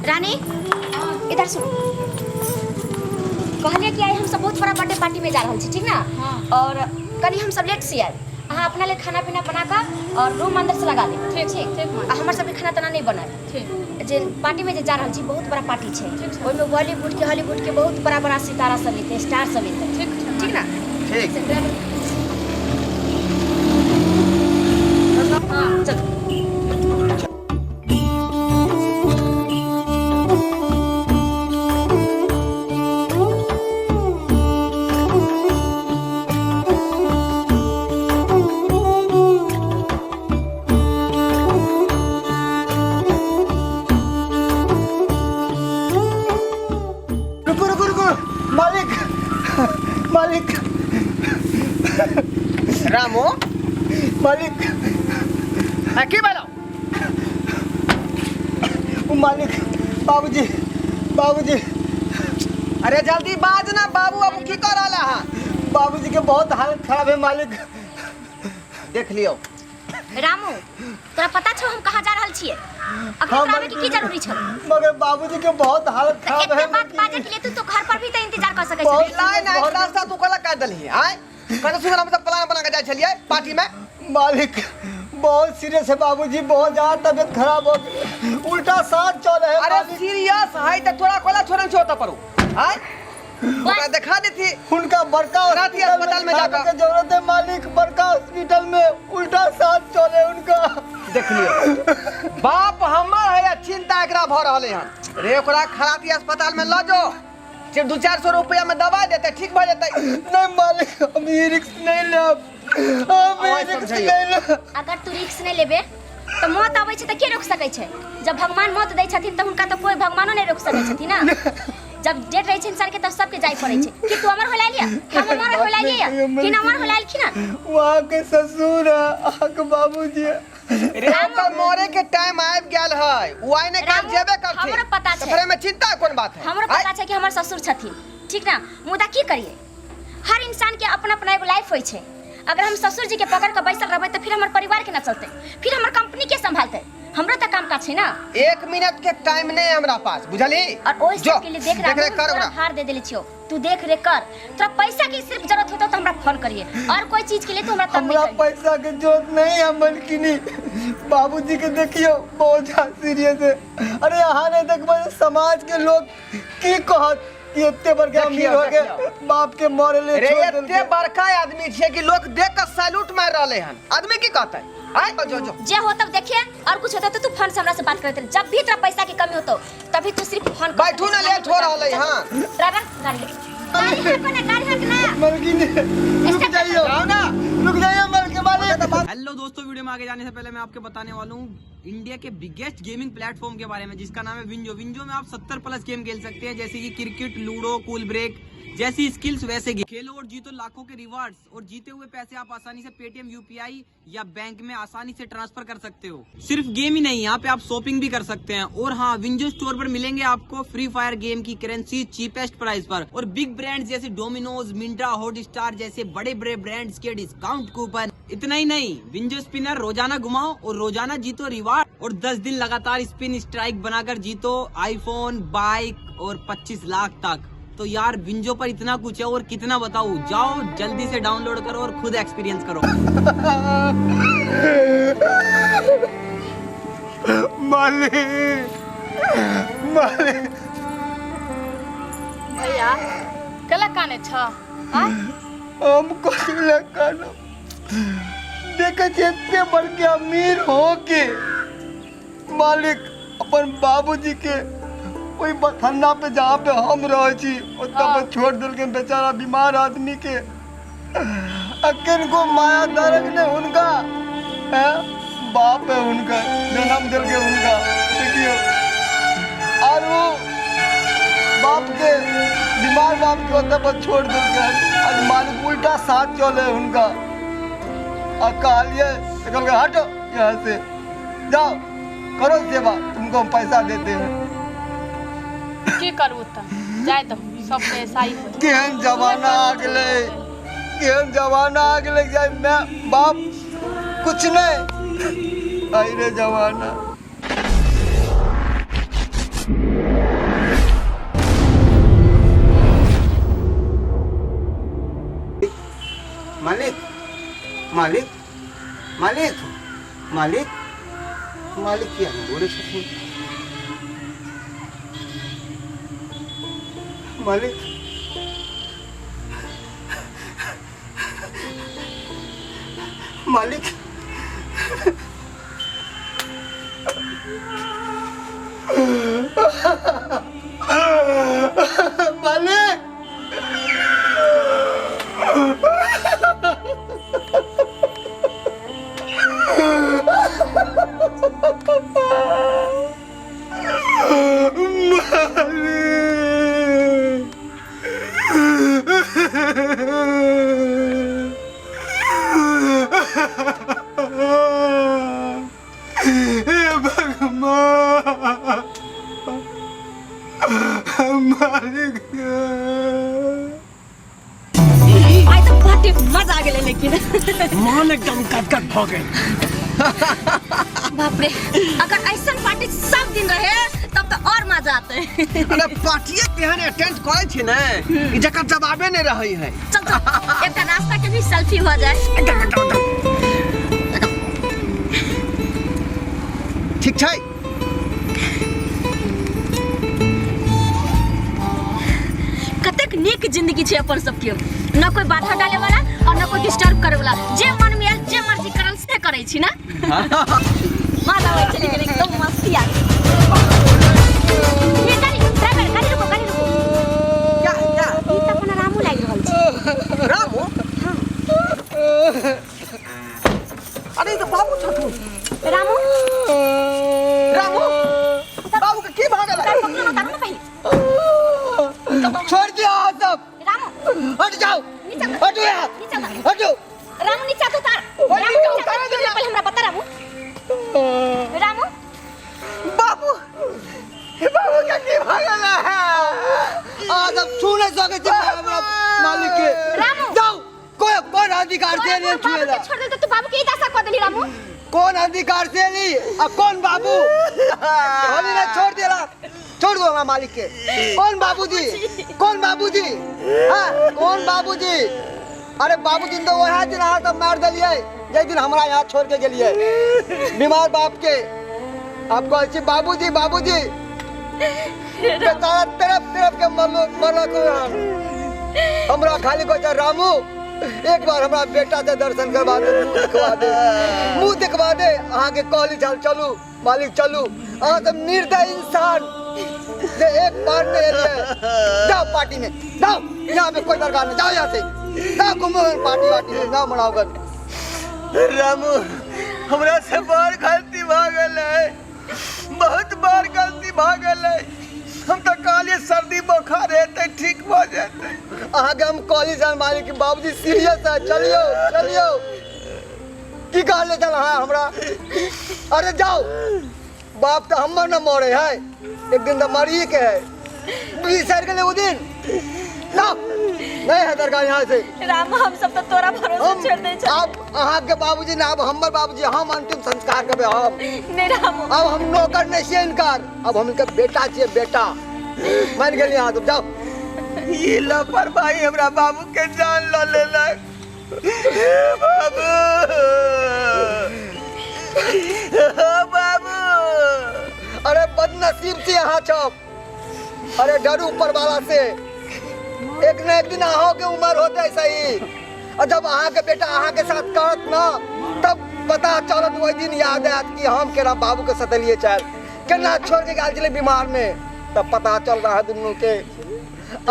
रानी, इधर सुन। कहलिए कि आई हम सब बहुत बड़ा बर्थडे पार्टी में जा रहल छी, ठीक ना? हाँ। और कनी हम सब लेट से आएब। अहाँ अपना लिए खाना पीना बना कऽ और रूम अंदर से लगा लेब। ठीक, ठीक, माँ। आ हमर सबके खाना ताना नहीं बनाएब। ठीक। जे पार्टी में जे जा रहल छी, बहुत बड़ा पार्टी छै। ठीक छै। ओहिमे बॉलीवुड के, हॉलीवुड के बहुत बड़ा बड़ा सितारा सब एतै, स्टार सब एतै। ठीक छै, माँ। ठीक ना? ठीक। हाँ, चल। रुको रुको रुको मालिक, मालिक। रामो। मालिक। आ, की भेलौ? ओ मालिक, बाबूजी, बाबूजी। अरे जल्दी बाज ना, बाबू बाबू की कर रहला है? बाबूजी के बहुत हालत खराब है मालिक। देख लियो। रामू, तोरा पता छौ हम कहाँ जा रहल छियै? अखन हाँ, तोरा आबै के की जरूरी छौ? मगर बाबूजी के बहुत हालत तऽ खराब एते है। बात बाजै के लिए तू तो घर पर भी तऽ इंतजार कर सकै बहुत छली। नहीं नहीं, रास्ता तू कला काट दलही आय? कत सुबह हम सब प्लान बना के जाय छलियै पार्टी में। मालिक, बहुत सीरियस है बाबूजी, बहुत ज्यादा तबीयत खराब हो गई, उल्टा सांस चल है। अरे मालिक। सीरियस है त तोरा कोला छोड़न छो त परू आय? ओकरा देखा देती। उनका बड़का राती हॉस्पिटल अस्पताल में दिखाने जाकर। के जरूरत है मालिक, बड़का हॉस्पिटल में उल्टा सांस चले उनका। देख लियो, बाप हमर है आ चिंता एकरा भ रहले हन। रे, ओकरा खराती अस्पताल में ल जो, सिर्फ 200-400 रुपया में दवा देते, ठीक भ जेतै। नहीं मालिक, हम ये रिस्क नहीं लेब, हम ये आवाज रिस्क समझाइयो। नहीं लेब। अगर तू रिस्क नहीं लेबे तऽ मौत अबै छै तऽ के रोकि सकै छै? जब भगवान मौत दै छथिन तऽ हुनका तऽ कोइ भगवानो नहि रोकि सकै छथिन ने। जब डेट रहै छै इंसान के तऽ सबके जाय पड़ै छै। कि तू अमर होय लिया, हम अमर होय लिया, कि न अमर होय लखिन? वहाँ के ससुर है, अहाँ के बाबूजी है। रे, ओकर मरे के टाइम आबि गेल है, उ आइ ने काल्हि रामू, जेबे करथिन। हमरो पता छै। तऽ फेर एहिमे चिंता के कोन बात है? हमरो आँय? पता छै कि हमर ससुर छथिन, ठीक ना? मुदा की करिए, हर इंसान के अपना अपना एगो लाइफ होइ छै। अगर हम ससुर जी के पकड़ के बैसल रहबै तऽ फिर हमर परिवार केना चलतै? फिर हमर कंपनी के संभालतै? हमरो तऽ काम काज छै ना। 1 मिनट के टाइम नहीं है हमरा पास, बुझली? और ओहि जो सब के लिए देख देख रेख कर तोरा ओकरा। भार दे देले छियो, तू देख रेख कर। तोरा पैसा की सिर्फ जरूरत होतो तो हमरा फोन करिए, और कोई चीज के लिए तू हमरा तंग हमरा नहीं करिए। पैसा के जरूरत नहीं है मलकिनी, बाबूजी के देखियो, बहुत ज्यादा सीरियस है। अरे यहाँ नहीं देखबै, समाज के लोग की कहत कि एते बड़का देखियौ, अमीर हो गए, देखियौ। बाप के मरे ले रे, छोड़ एते देलकै। बड़का आदमी छियै कि लोग देख के सैल्यूट मारि रहले हन, आदमी की कहतै? आय जो जो। जे हो तब देखिए, और कुछ होता तो तू फोन से हमरा से बात करते रह। जब भी तोरा पैसा की कमी होतो तभी तू सिर्फ फोन कर। बैठू ना, लेट हो रहलै हन। ड्राइवर, गाड़ी ले, गाड़ी हक ना, गाड़ी हक ना। मलकिनी, रुक जाइयो। जाओ ना। रुक जाइयो मलके मालिक। हेलो दोस्तों, वीडियो में आगे जाने से पहले मैं आपके बताने वाला हूँ इंडिया के बिगेस्ट गेमिंग प्लेटफॉर्म के बारे में, जिसका नाम है विंजो। विंजो में आप 70 प्लस गेम खेल सकते हैं, जैसे कि क्रिकेट, लूडो, कूल ब्रेक जैसी स्किल्स वैसे गेम खेलो और जीतो लाखों के रिवार्ड्स। और जीते हुए पैसे आप आसानी से पेटीएम, यूपीआई या बैंक में आसानी से ट्रांसफर कर सकते हो। सिर्फ गेम ही नहीं, यहाँ पे आप शॉपिंग भी कर सकते हैं। और हाँ, विंजो स्टोर पर मिलेंगे आपको फ्री फायर गेम की करेंसी चीपेस्ट प्राइस पर और बिग ब्रांड्स जैसे डोमिनोज, मिंट्रा, हॉट स्टार जैसे बड़े बड़े ब्रांड्स के डिस्काउंट कूपन। इतना ही नहीं, विंजो स्पिनर रोजाना घुमाओ और रोजाना जीतो रिवार्ड और 10 दिन लगातार स्पिन स्ट्राइक बनाकर जीतो आईफोन, बाइक और 25 लाख तक। तो यार, विंजो पर इतना कुछ है और कितना बताऊं। जाओ, जल्दी से डाउनलोड करो और खुद एक्सपीरियंस करो। मालिक, मालिक। भैया, कला काने छ आय? हम कुछ कानो, देखे छियै एते बड़के अमीर हो के मालिक अपन बाबूजी के ओहि बथन्ना पे, जहाँ पे हम रहै छी, ओतऽ पर छोड़ देलकै बेचारा बीमार आदमी के। अखन को माया दरक ने हुनका हैं? बाप है हुनका, जन्म देलकै हुनका, देखियौ, आर ओ बाप के, बीमार बाप के ओतऽ पर छोड़ देलकै। आज मालिक उल्टा साथ चले हुनका आ कहलिए तऽ कहलकै, हटो यहाँ से, जाओ करो सेवा, तुमको हम पैसा देते हैं। की करू तऽ, जाय दहु, सबके ऐसा ही होइ। केहन जमाना आ गेलै, केहन जमाना आ गेलै, जाय माय बाप कुछ नहीं। अरे जमाना। मालिक मालिक मालिक मालिक किया नहि बोलै छथिन मालिक मालिक मालिक हे भगवान मालिक आइ तऽ पार्टी मजा आ गेलै लेकिन मन एकदम गदगद भऽ गेल बाप रे अगर ऐसन पार्टी सब दिन रहे तब तो और मजा आते अरे पार्टिए तेहन अटेंड करै छी ने कि जकर जवाबे नहि रहै है चल चल एकटा रास्ता के भी सेल्फी हो जाए एकदम एकदम एकदम ठीक छै कतेक नीक जिंदगी छै अपन सबके न कोई बाधा डाले वाला और न कोई डिस्टर्ब करे वाला जे मन में आयल जे मर्जी करल से करै छी ना मजा आबै छै लेकिन एकदम मस्ती आ गेल। ये गाड़ी ड्राइवर गाड़ी रुको गाड़ी रुको क्या क्या ई त अपन रामू लागि रहल छै रामू अरे ई तऽ बाबू छथुन रामू रामू बाबू के की भऽ गेलै उतार पकड़ो ना उतारो ना पहिले छोड़ दिया अहाँ सब रामू हट जाओ नीचा उतार। हटो यहाँ नीचा उतार। हटो रामू नीचा तो उतार रामू नीचा नीचा उतार उतार पहिले हमरा बता रामू रामू बाबू बाबू के की भऽ गेलै अहाँ सब छू नहि सकै छी हमरा मालिक के रामू। जाओ कोई कोन अधिकार से तोरा एलियै बाबू छुए के छोड़ देल तो तू बाबू के ई दशा कऽ देली रामू कोन अधिकार से एली आ कौन बाबू होली ने छोड़ देला छोड़ दो हमरा मालिक के कौन बाबूजी कौन बाबूजी हाँ कौन बाबूजी अरे बाबूजी तो वह दिन अहाँ सब मार देलियै जाहि दिन हमरा यहाँ छोड़ के गेलियै बीमार बाप के आप कहै छी बाबूजी बाबूजी बेचारा तड़प तड़प के मरलो मरलक हमरा खाली कहै छै रामू एक बार हमरा बेटा से दर्शन करवा दे मुँह देखवा दे मुँह देखवा दे अहाँके कहली छल चलू मालिक चलू अहाँ सब निर्दय इंसान जे एक बार नहीं एलियै जाओ पार्टी में जाओ यहाँ पे कोई दरकार नहीं जाओ यहाँ से जाओ घूमो पार्टी वार्टी में जाओ मनाओ गन रामू हमरा से बड़ गलती भऽ गेलै बहुत बड़ गलती भऽ गेलै हम तऽ कहलियै सर्दी बोखार हेतै ठीक भऽ जेतै अहाँके हम कहली छल मालिक कि बाबूजी सीरियस है चलियो चलियो की कहले छल अहाँ हमरा अरे जाओ बाप तऽ हमर न मरे है एक दिन तऽ मरिए के है बिसरि गेलै ओ दिन ना नहीं है दरगाह यहाँ से राम हम सब तो तोरा भरोसे हम छोड़ दे अब अहाँके बाबूजी ने अब हमर बाबूजी हम अंतिम संस्कार करबै हम नहीं राम अब हम नौकर नहीं छियै इनकर अब हम इनकर बेटा छियै बेटा मान गेलियै अहाँ सब जाओ ई लापरवाही हमरा बाबू के जान लऽ लेलक हे बाबू हे बाबू अरे बदनसीब छी अहाँ सब अरे डरू ऊपर वाला से एक न एक दिन अहों के उम्र होते सही और जब अहाँ के बेटा अहाँ के साथ करत ना तब पता चलत ओहि दिन याद आयत कि हम केना बाबू के सतेलिए चल केना छोड़ के गेल छलै बीमार में तब पता चल रहा है दुनू के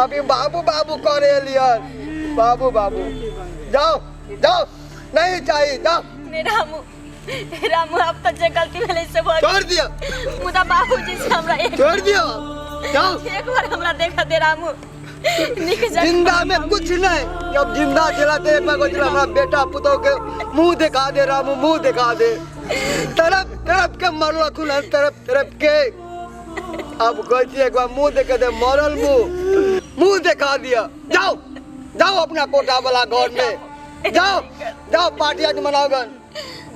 अभी बाबू बाबू करे लियन बाबू बाबू जाओ जाओ नहीं चाहिए जाओ नहीं रामू रामू अब तो जे गलती भेलै से भऽ छोड़ दिया मुदा बाबूजी से हमरा एक छोड़ दिया जाओ एक बार हमरा देखा दे रामू नीक जगह जिंदा में कुछ नहीं जब जिंदा चला तो एक बार सोचला हमरा बेटा पुतोह के मुंह दिखा दे रामू मुंह दिखा दे तड़प तड़प के मरल खुन तड़प तड़प के अब कहै छी एक बार मुंह देखा दे मरल मुंह मुंह देखा दिया जाओ जाओ अपना कोटा वाला घर में जाओ जाओ पार्टी आज मनाओ गन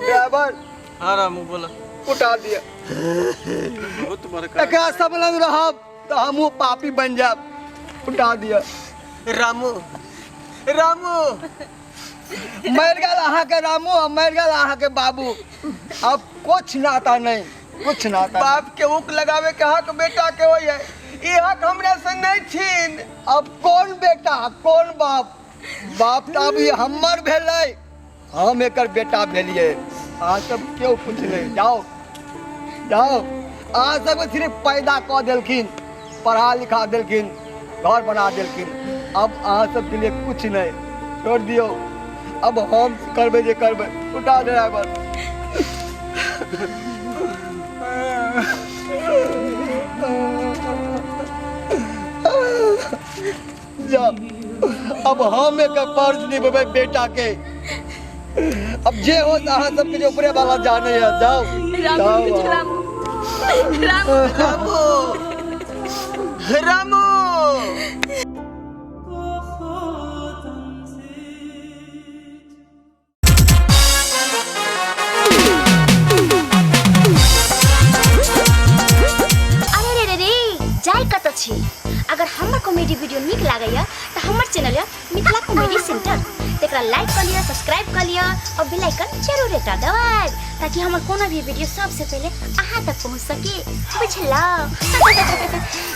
ड्राइवर हाँ रामू बोला उठा दिया बहुत बड़का एकरा सब लग रहब तो हमहूँ पापी बन जाब उठा दिया रामू रामू मरि गेल अहाँके रामू आ मरि गेल अहाँके बाबू। अब कुछ नाता नहीं, कुछ नाता नहीं। बाप के हुक लगावे के हक बेटा के होय है, ई हक हमरा से नहीं छीन। अब कौन बेटा कौन बाप? बाप तऽ अभी हमर भेलै, हम एकर बेटा भेलियै। अहाँ सब केओ कुछ नहीं, जाओ जाओ। अहाँ सबके सिर्फ पैदा कऽ देलखिन, पढ़ा लिखा देलखिन, घर बना देलखिन, अब अहाँ सबके लिए कुछ नहीं, छोड़ दियौ। अब हम करबै जे करबै। उठा ड्राइवर। जा, अब हम एक फर्ज निभेबै बेटा के। अब जे हो अहाँ सबके जे ऊपरे वाला जाने है। जाओ रामू। जाओ। रामू, रामू, रामू, रामू। अरे रे रे रे, जाय कतऽ छी? अगर हमर कॉमेडी वीडियो नीक लागैया तऽ हमर चैनल यऽ मिथिला कॉमेडी सेंटर, तकरा लाइक कऽ लिअ, सब्सक्राइब कऽ लिअ और बेल आइकन जरूर एकटा दबाएब, ताकि हमर कोनो भी वीडियो सबसे पहिले अहाँ तक पहुँच सके। बुझलहुँ?